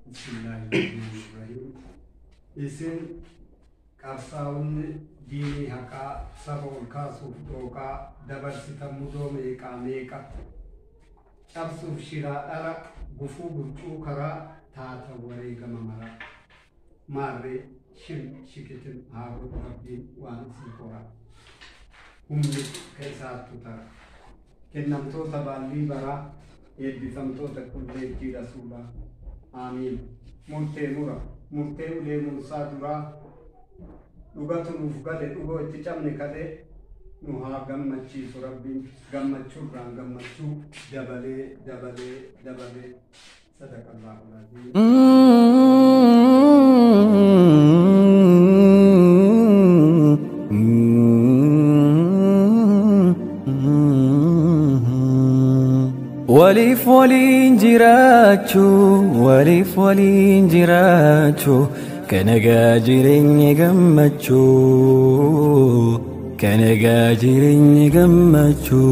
Bismillahirrahmanirrahim. Isin qabsaa'onni diinii haqaa saba ol kaasuuf dhooqaa dabarsitan mudoo meeqaa meeqa cabsuuf shiraa dhara gufuu burcuu karaa taata wareegama maraa maarree shim shikitin haa godhu Rabbiin waan isin qoraa humni ka isaattu tara kennamtoota baallii baraa eebbifamtoota qulleettii rasuulaa aamiin murtee mura murtee ulee Muusaa duraa dhugatu nuuf gale dhugoo itti cabne kalee nu haa gammachiisu Rabbiin gammachuurraan gammachuu dabalee dabalee dabalee. Sadaqallaahu al-aziim. Waliif waliin jiraachuu, waliif waliin jiraachuu, kan egaa jireenya gammachuu, kan egaa jireenya gammachuu.